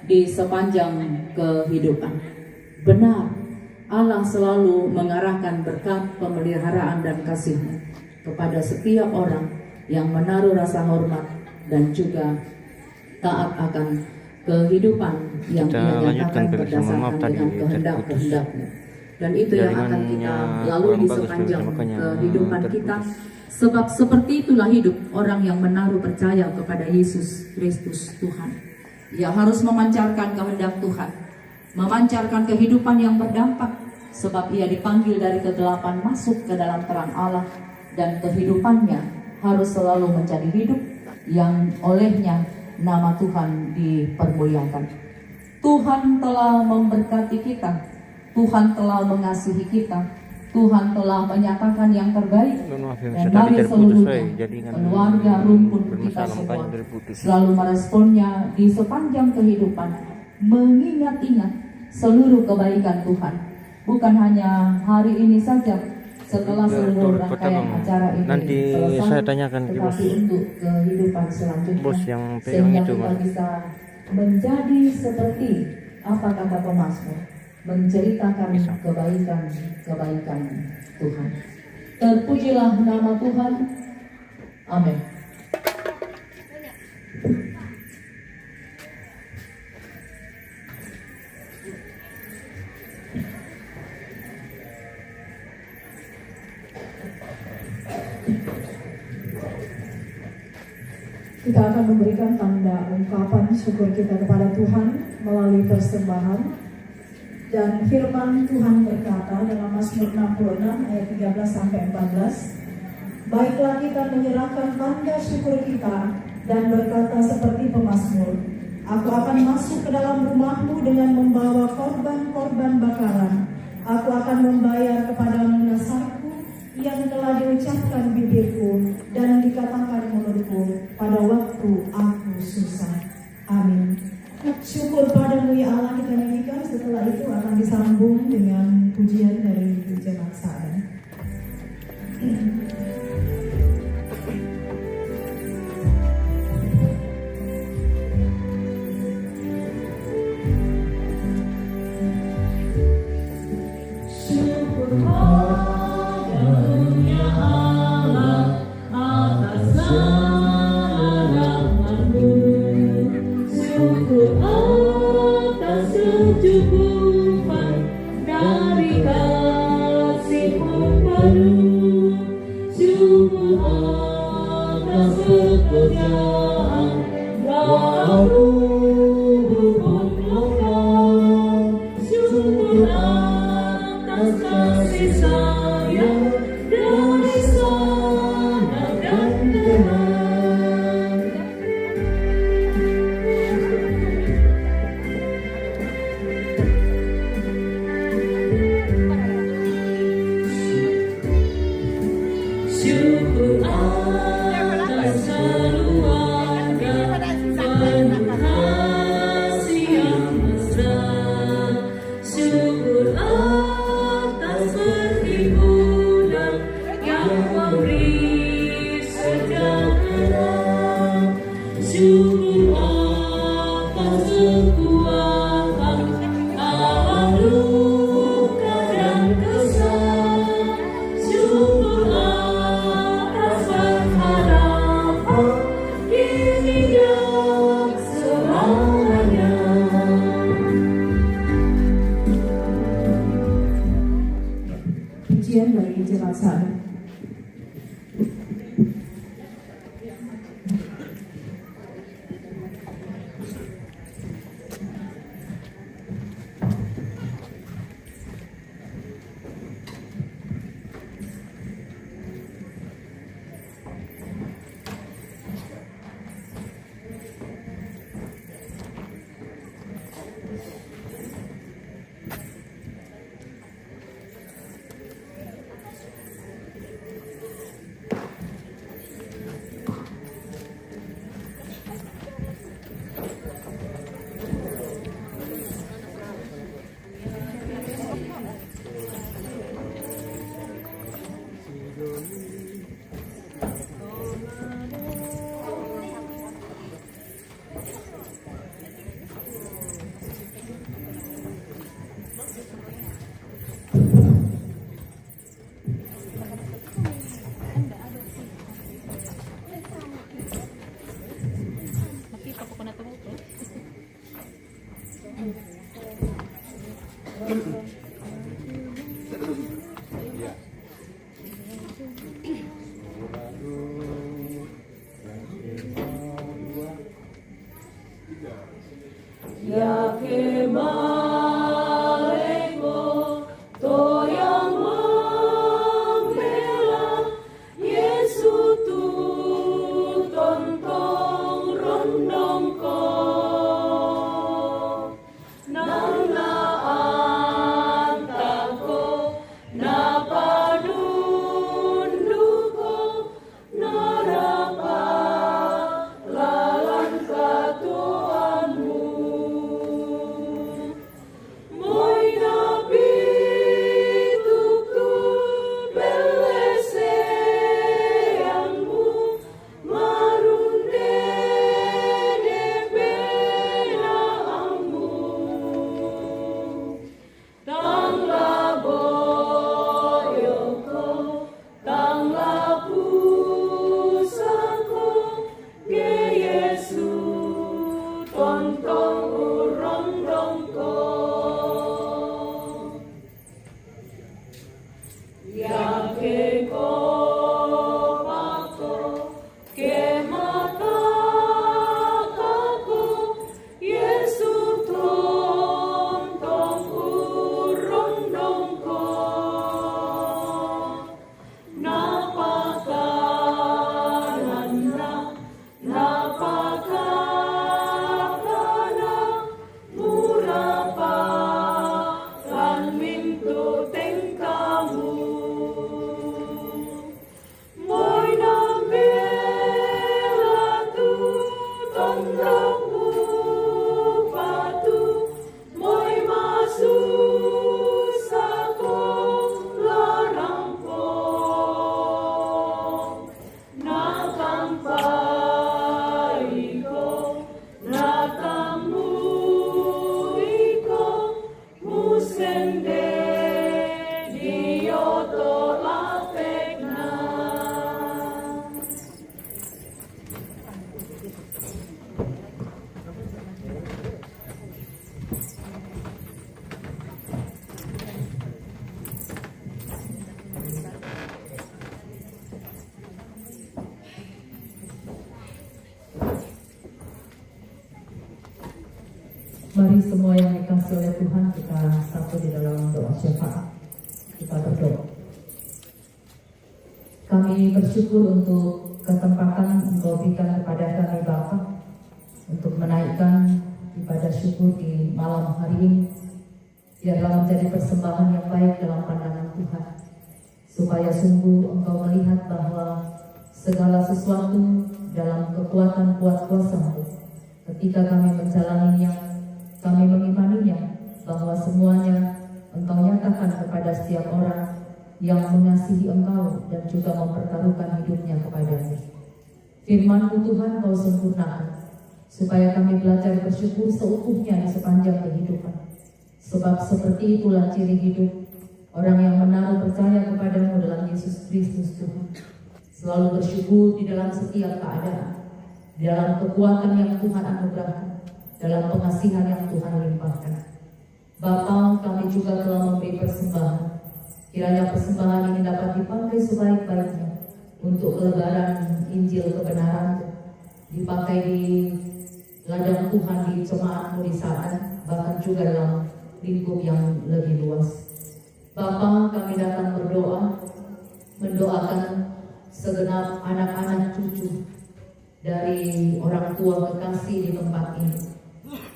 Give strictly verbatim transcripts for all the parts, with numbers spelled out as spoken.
di sepanjang kehidupan. Benar, Allah selalu mengarahkan berkat pemeliharaan dan kasih-Nya kepada setiap orang yang menaruh rasa hormat dan juga taat akan kehidupan yang Kita Ia lanjutkan nyatakan pemirsa, mohon maaf berdasarkan tadi dengan kehendak-kehendaknya. Dan itu yang akan kita lalui di sepanjang kehidupan kita. Sebab seperti itulah hidup orang yang menaruh percaya kepada Yesus Kristus Tuhan. Ia harus memancarkan kehendak Tuhan, memancarkan kehidupan yang berdampak, sebab ia dipanggil dari kegelapan masuk ke dalam terang Allah, dan kehidupannya harus selalu menjadi hidup yang olehnya nama Tuhan dipermuliakan. Tuhan telah memberkati kita. Tuhan telah mengasihi kita. Tuhan telah menyatakan yang terbaik. Dan mari seluruhnya, keluarga, rumpun kita semua, selalu meresponnya di sepanjang kehidupan, mengingat-ingat seluruh kebaikan Tuhan. Bukan hanya hari ini saja, setelah seluruh rangkaian acara ini selesai, tetapi untuk kehidupan selanjutnya, sehingga kita bisa menjadi seperti apa kata pemazmur, menceritakan kebaikan-kebaikan Tuhan. Terpujilah nama Tuhan. Amin. Kita akan memberikan tanda ungkapan syukur kita kepada Tuhan melalui persembahan. Dan firman Tuhan berkata dalam Mazmur enam puluh enam ayat tiga belas sampai empat belas, "Baiklah, kita menyerahkan tanda syukur kita dan berkata seperti pemazmur, 'Aku akan masuk ke dalam rumah-Mu dengan membawa korban-korban bakaran. Aku akan membayar kepada-Mu nasarku yang telah diucapkan bibirku dan dikatakan mulutku pada waktu aku susah.'" Amin. Syukur pada-Mu ya Allah kita nyanyikan, setelah itu akan disambung dengan pujian dari jemaat Sa'dan. Syukur pada-Mu ya Allah, atas segala rahmat-Mu. Syukur atas kecukupan dari kasih-Mu penuh. Syukur atas pekerjaan yang Aku berkata, syukur atas kasih sayang dari sana dan kemari. Syukur atas keluarga penuh kasih yang mesra. Syukur atas perhimpunan yang memberi sejahtera. Syukur atas kekuatan, alam luka dan kesal. Syukur atas pengharapan kini dan selamanya. Pujian dari jemaat Sa'dan. Ya ke maleko to yang mambela Yesu tu tontong rondong ko. Nang na anta ko, na padundu ko, na rapa lalan katuanmu. Moi na pituk tu beleseanmu, marunde de penaanmu. Tang la boyoko, tang la pusako, ke Yesu tontong urondong ko. Ya ke kopako, ke matako, Yesu tontong urondong ko. Na pakananna, na pakatana, murapa lan mintu tengkamu. Moi na mbela tu tondong upatu, moi masusako larampo. Na kampaiko, na tamuiko, musende dioto lapekna. Mari semua yang dikasihi oleh Tuhan, kita satu di dalam doa syafaat. Kita berdoa. Kami bersyukur untuk kesempatan Engkau berikan kepada kami, Bapa, untuk menaikkan ibadah syukur di malam hari ini. Biarlah menjadi persembahan yang baik dalam pandangan Tuhan, supaya sungguh Engkau melihat bahwa segala sesuatu dalam kekuatan kuat kuasa-Mu. Ketika kami menjalaninya, kami mengimaninya bahwa semuanya Engkau nyatakan kepada setiap orang yang mengasihi Engkau dan juga mempertaruhkan hidupnya kepada-Mu. Firman-Mu, Tuhan, Kau sempurnakan, supaya kami belajar bersyukur seutuhnya di sepanjang kehidupan. Sebab seperti itulah ciri hidup orang yang menaruh percaya kepada-Mu dalam Yesus Kristus, Tuhan. Selalu bersyukur di dalam setiap keadaan, di dalam kekuatan yang Tuhan anugerahkan, dalam pengasihan yang Tuhan limpahkan. Bapa, kami juga telah memberi persembahan. Kiranya persembahan ini dapat dipakai sebaik-baiknya untuk pelebaran Injil kebenaran, dipakai di ladang Tuhan, di jemaat-Mu di sana, bahkan juga dalam lingkup yang lebih luas. Bapa, kami datang berdoa, mendoakan segenap anak-anak cucu dari orang tua kekasih di tempat ini,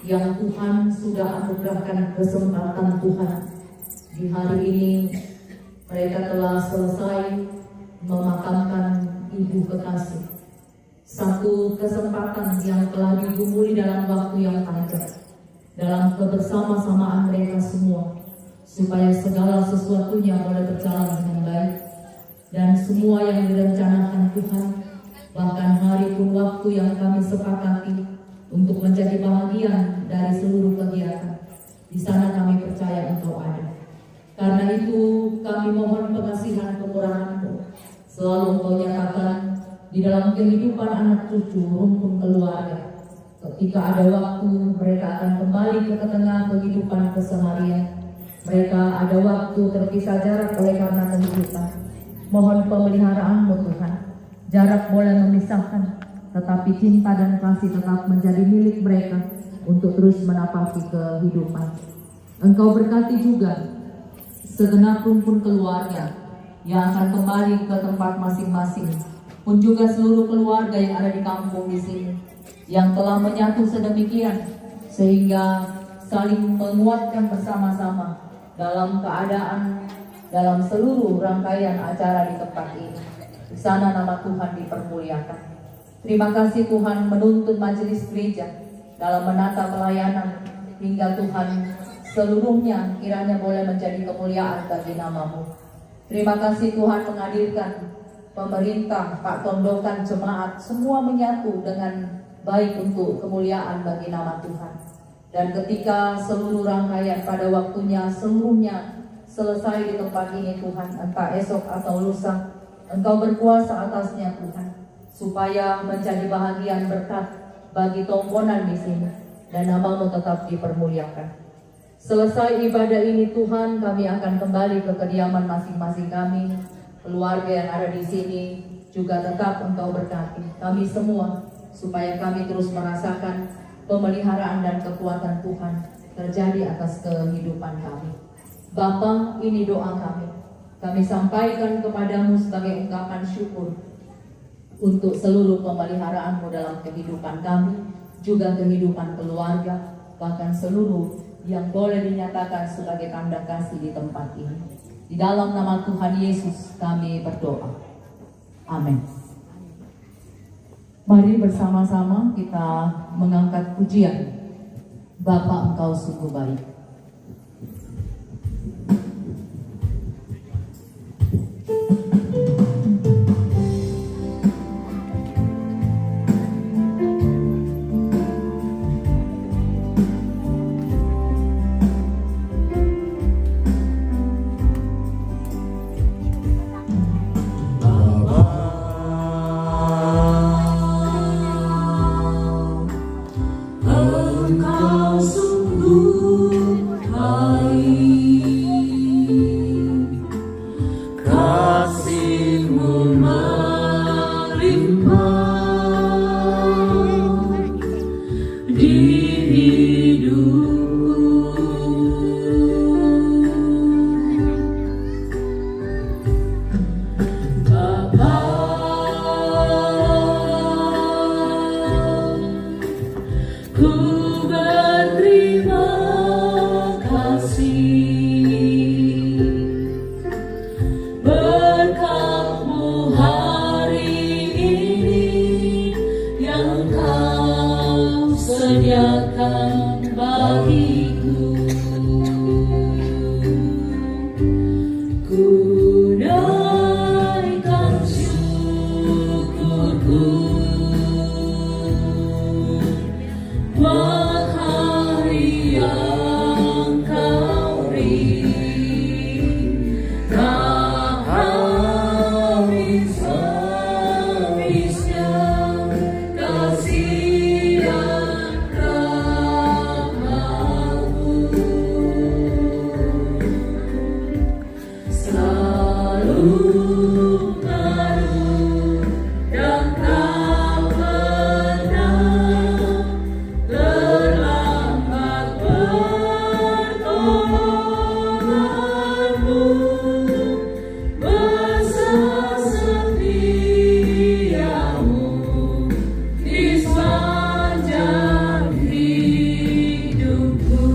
yang Tuhan sudah anugerahkan kesempatan, Tuhan. Di hari ini mereka telah selesai memakamkan ibu kekasih. Satu kesempatan yang telah digumuli dalam waktu yang panjang, dalam kebersama-samaan mereka semua, supaya segala sesuatunya boleh berjalan dengan baik. Dan semua yang direncanakan Tuhan, bahkan hari pun waktu yang kami sepakati untuk menjadi bahagian dari seluruh kegiatan, di sana kami percaya Engkau ada. Karena itu, kami mohon pengasihan kemurahan-Mu selalu Engkau nyatakan di dalam kehidupan anak cucu, rumpun keluarga, Ketika ada waktu, mereka akan kembali ke tengah kehidupan keseharian. Mereka ada waktu terpisah jarak oleh karena kehidupan. Mohon pemeliharaanmu, Tuhan. Jarak boleh memisahkan, tetapi cinta dan kasih tetap menjadi milik mereka untuk terus menapaki kehidupan. Engkau berkati juga segenap rumpun keluarga yang akan kembali ke tempat masing-masing, pun juga seluruh keluarga yang ada di kampung di sini, yang telah menyatu sedemikian sehingga saling menguatkan bersama-sama dalam keadaan, dalam seluruh rangkaian acara di tempat ini. Di sana nama Tuhan dipermuliakan. Terima kasih Tuhan menuntun majelis gereja dalam menata pelayanan, hingga Tuhan seluruhnya kiranya boleh menjadi kemuliaan bagi nama-Mu. Terima kasih Tuhan menghadirkan pemerintah, Pak Tondokan, jemaat, semua menyatu dengan baik untuk kemuliaan bagi nama Tuhan. Dan ketika seluruh rangkaian pada waktunya seluruhnya selesai di tempat ini, Tuhan, entah esok atau lusa, Engkau berkuasa atasnya, Tuhan, supaya menjadi bahagian berkat bagi tongkonan di sini, dan nama-Mu tetap dipermuliakan. Selesai ibadah ini, Tuhan, kami akan kembali ke kediaman masing-masing kami. Keluarga yang ada di sini juga tetap Engkau berkati kami semua, supaya kami terus merasakan pemeliharaan dan kekuatan Tuhan terjadi atas kehidupan kami. Bapa, ini doa kami. Kami sampaikan kepada-Mu sebagai ungkapan syukur untuk seluruh pemeliharaan-Mu dalam kehidupan kami, juga kehidupan keluarga, bahkan seluruh yang boleh dinyatakan sebagai tanda kasih di tempat ini. Di dalam nama Tuhan Yesus kami berdoa. Amin. Mari bersama-sama kita mengangkat pujian, Bapa, Engkau sungguh baik. Engkau sungguh baik, kasih-Mu melimpah di hidupku. Bapa, ku berterima kasih berkat-Mu hari ini yang Kau sediakan bagiku. Ku naikkan syukurku buat hari yang Kau beri. Tak habis-habisnya kasih dan rahmat-Mu. Selalu baru dan tak pernah terlambat pertolongan-Mu, besar setia-Mu di sepanjang hidupku.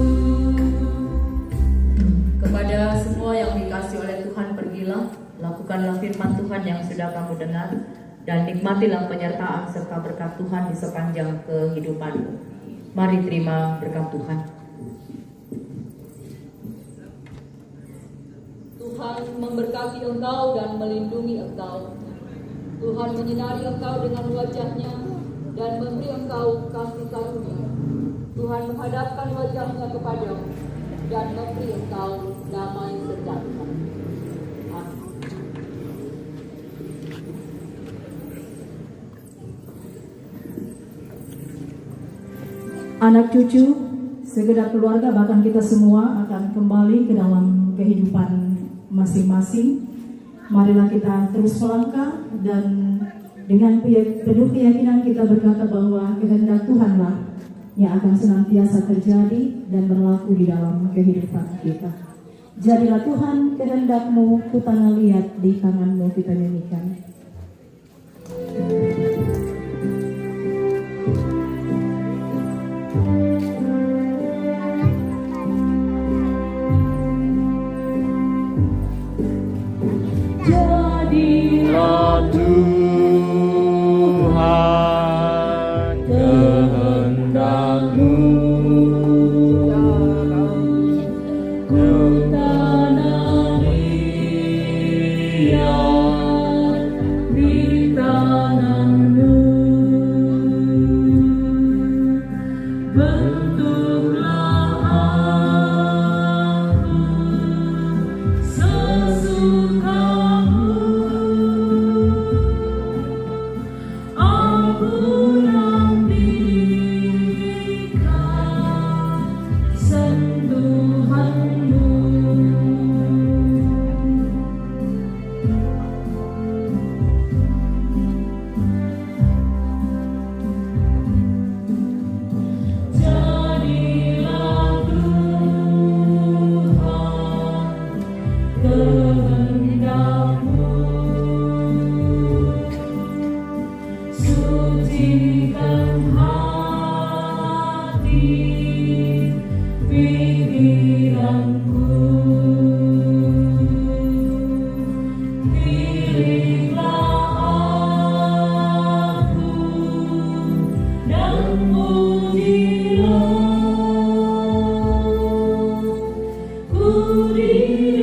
Kepada semua yang dikasihi oleh Tuhan, pergilah, lakukanlah firman Tuhan yang sudah kamu dengar, dan nikmatilah penyertaan serta berkat Tuhan di sepanjang kehidupanmu. Mari terima berkat Tuhan. Tuhan memberkati engkau dan melindungi engkau. Tuhan menyinari engkau dengan wajah-Nya dan memberi engkau kasih karunia. Tuhan menghadapkan wajah-Nya kepadamu dan memberi engkau damai sejahtera. Amin. Anak cucu, segenap keluarga, bahkan kita semua akan kembali ke dalam kehidupan masing-masing. Marilah kita terus melangkah dan dengan penuh keyakinan kita berkata bahwa kehendak Tuhanlah yang akan senantiasa terjadi dan berlaku di dalam kehidupan kita. Jadilah Tuhan kehendak-Mu, ku tanah liat di tangan-Mu, kita nyanyikan. Jadilah Tuhan kehendak-Mu. Ku tanam ia di tangan-Mu. Bentuklah aku sesuka-Mu. Aku nantikan sentuhan-Mu. Jadilah Tuhan kehendak-Mu. Sucikan hati pikiranku. Pilihlah aku dan pujilah. Ku di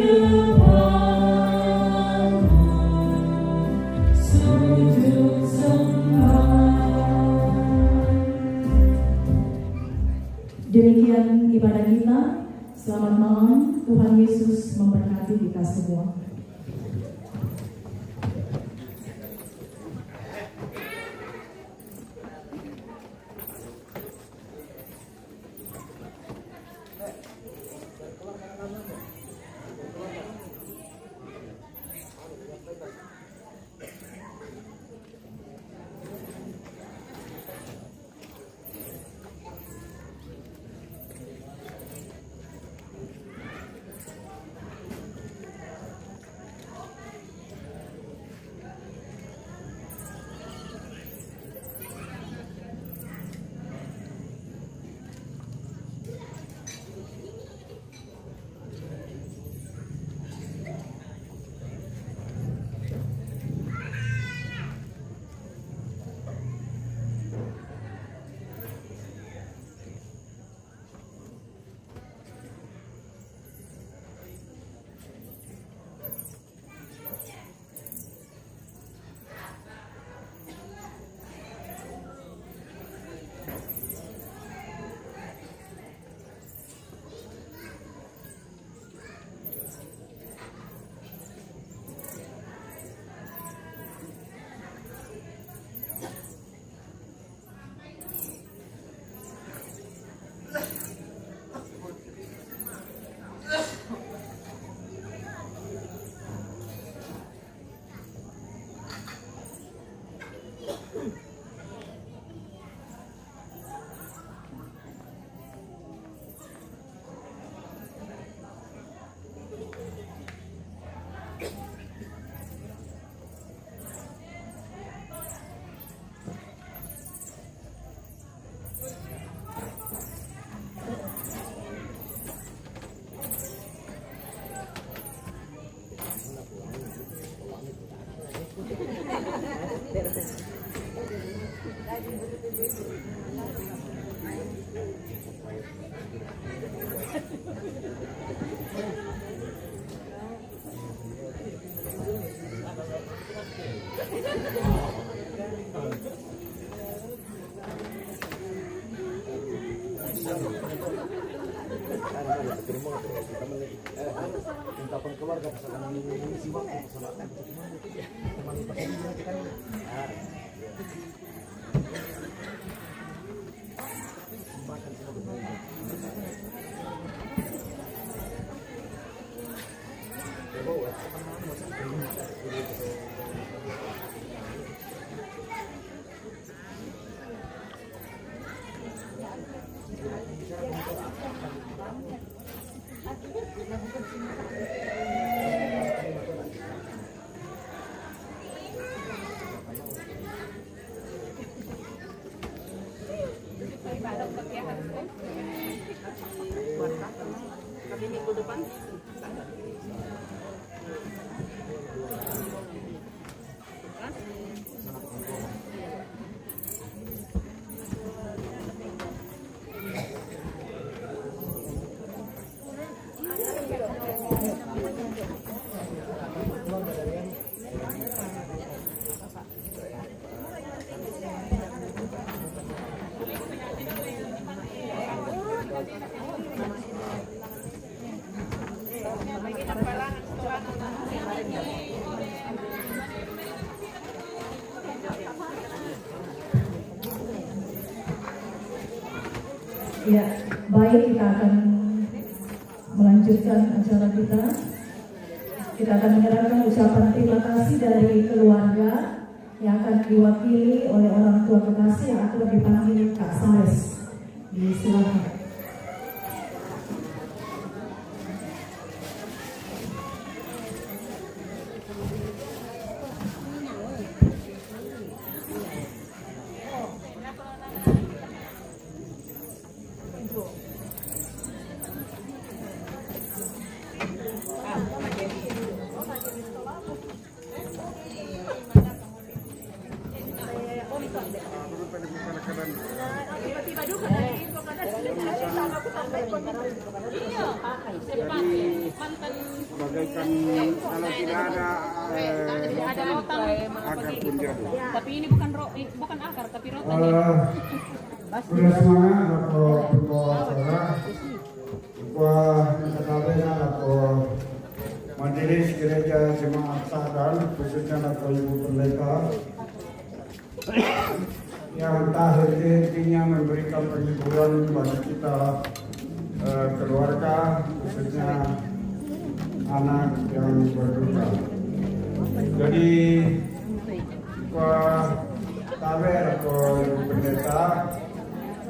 depan-Mu sujud sembah. Demikian ibadah kita. Selamat malam. Tuhan Yesus memberkati kita semua. Ya, baik, kita akan melanjutkan acara kita. Kita akan mendengarkan ucapan terima kasih dari keluarga yang akan diwakili oleh orang tua kekasih yang akrab dipanggil Kak Sales di Silahkan. Bagaikan kalau tidak ada, eh, akar pun jatuh. Tapi ini bukan ro, eh, bukan akar, tapi rotan. Eh, sudah semangat atau pembawa acara? Ketua N K K B atau Majelis Gereja Jemaat Sadan, khususnya atau Ibu Pendeta, yang tak henti-hentinya memberikan penghiburan bagi kita, eh, keluarga, khususnya anak yang berduka. Jadi, Pak Tawer atau Ibu Pendeta,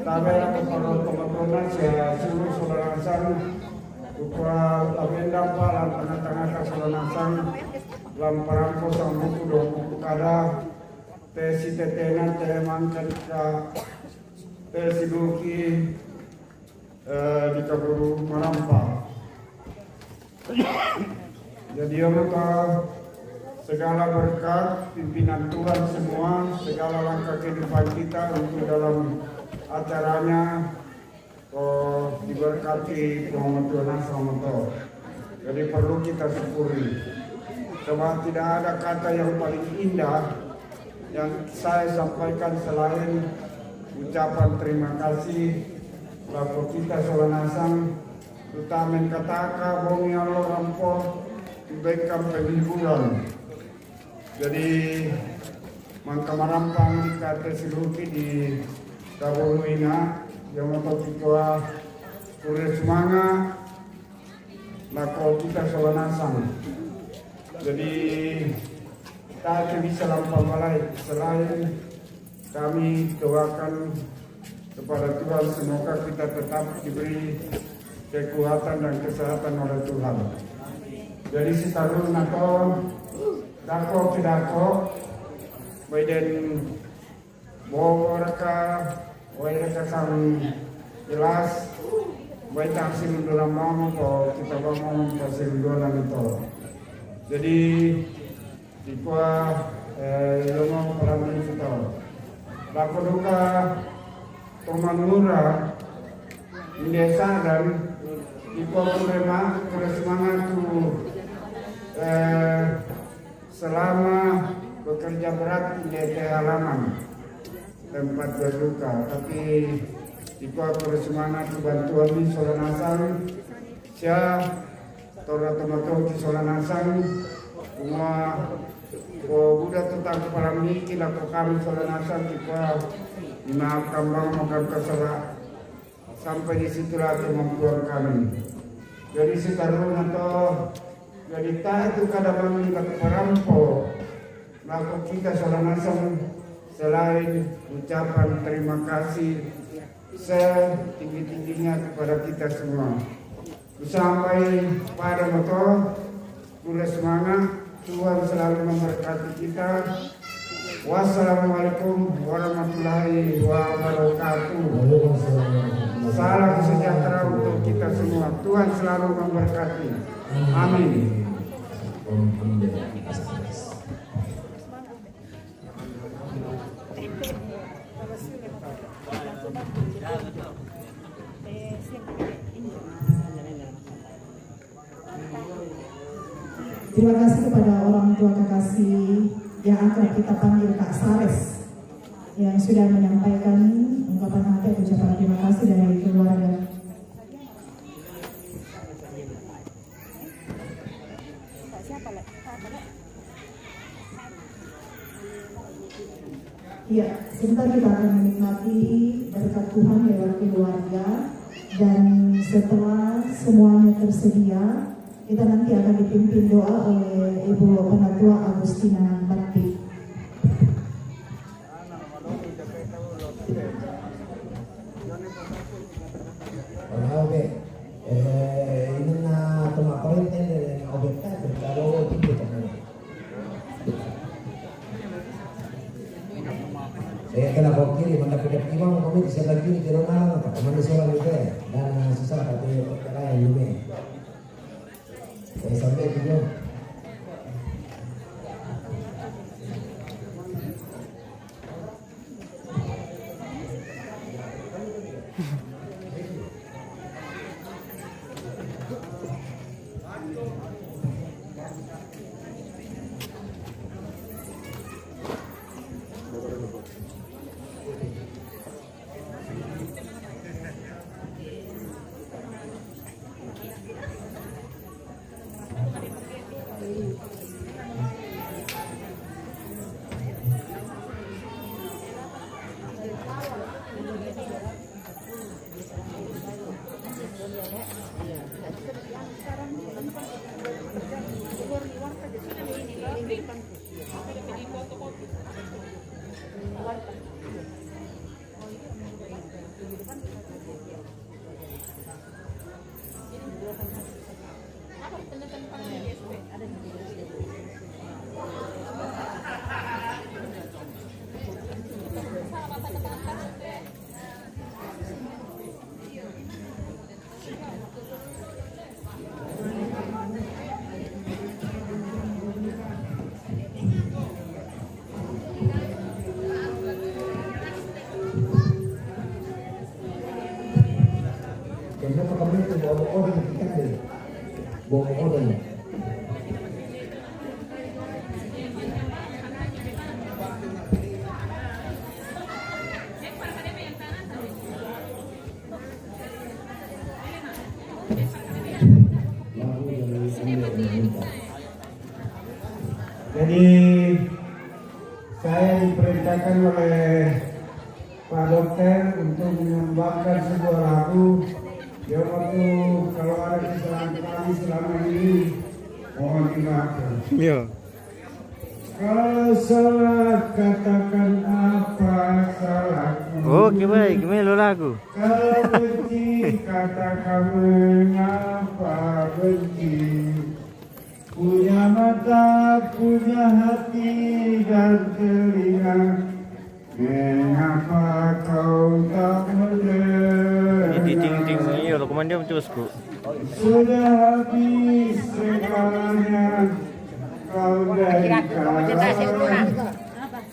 Tawer atau para teman-teman, saya suruh saudara sang, Pak Lavenda, Pak, dan tengah-tengah saudara sang, lam parampo sang buku, dua buku kada, tesi tetena, te mangkan ka, tesi duki, eh, di kaburu marampa. Jadi, ya, maka segala berkat pimpinan Tuhan semua, segala langkah kehidupan kita untuk dalam acaranya, oh, diberkati Tuhan, Tuhan sama. Jadi perlu kita syukuri. Sebab tidak ada kata yang paling indah yang saya sampaikan selain ucapan terima kasih. Laku kita solanasang, terutama kataka bongi alo rampo, memberikan penghiburan. Jadi, mangka marampang di kata siluki di kaburu ina, yang mau kita kure semangat, lako kita solanasang. Jadi, tak bisa lampau balai. Selain kami doakan kepada Tuhan, semoga kita tetap diberi kekuatan dan kesehatan oleh Tuhan. Jadi, sekarang atau dako ke dako, baik dan Bo raka, wai raka sang jelas, wai taksi mundur mau to, kita bangun taksi mundur to. Jadi, ikua, eh, ilmu pelamin kita. Lako duka, tomangura, desa dan ikua kurema, kure semangat tu, eh, selama bekerja berat di halaman tempat berduka. Tapi ikua kure semangat tu bantuan ni solanasang, sia tora tomato ki solanasang, kuma ko buda tetang kepala miki lako kami solanasang, ikua dimaafkan bang makan kesala. Sampai di situlah kemampuan kami. Jadi, sekarang atau jadi tahu kada mami parampo, maka kita salah nasang selain ucapan terima kasih setinggi-tingginya kepada kita semua. Sampai pada motor, sudah semangat, Tuhan selalu memberkati kita. Wassalamualaikum warahmatullahi wabarakatuh. Salam sejahtera untuk kita semua. Tuhan selalu memberkati. Amin. Terima kasih kepada orang tua kekasih yang akrab kita panggil Kak Sares, yang sudah menyampaikan ungkapan hati atau ucapan terima kasih dari keluarga. Ya, sebentar kita akan menikmati berkat Tuhan lewat keluarga. Dan setelah semuanya tersedia, kita nanti akan dipimpin doa oleh Ibu Penatua Agustina Bakti. Oke, eh, ini na tuma korente na obekta, kalau itu teman. Eh, kena kau kiri, mana kita imam kami di sebelah kiri, kira mana, mana sebelah itu ya, dan susah tapi perkara yang ini. Eh, sampai juga. Jadi saya diperintahkan oleh Pak Dokter untuk menyumbangkan sebuah lagu. Dia waktu kalau ada kesalahan kami selama ini, mohon dimaafkan. Iya. Kalau salah katakan apa salahku. Oke baik, melo lagu. Kalau benci katakan mengapa benci. Punya mata, punya hati dan telinga. Mengapa kau tak mendengar? Ini ting ting iya lo komandan terus ku. Sudah habis segalanya kau berikan.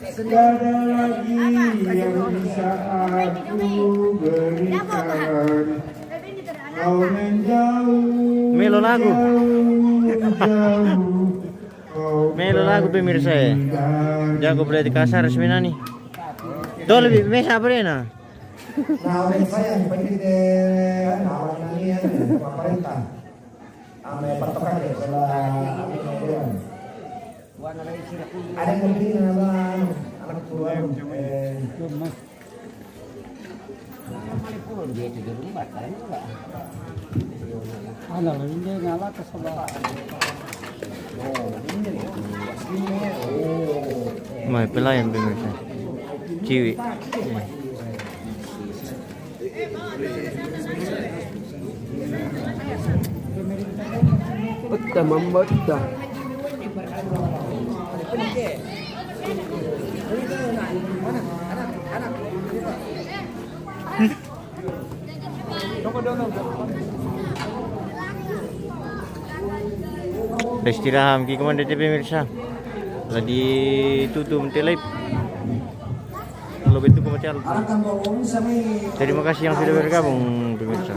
Tiada lagi yang bisa aku berikan. Kau menjauh. Melo lagu. Jauh, jauh. Melo lagu pemirsa ya. Jago berarti kasar sebenarnya. Tuh lebih mesa apa dia nah? Nah, oleh saya seperti de nah orang ini ya, pemerintah. Ame patokan ya, kalau ada yang lebih nama anak tuan eh Ano, hindi nga lang kasama. May pelayan, pemirsa. Ciwi. Peta mambatta. Dai stiraham ki komande te, pemirsa. La ditutum te live. Kalau betul ko mati alta. Terima kasih yang sudah bergabung, pemirsa.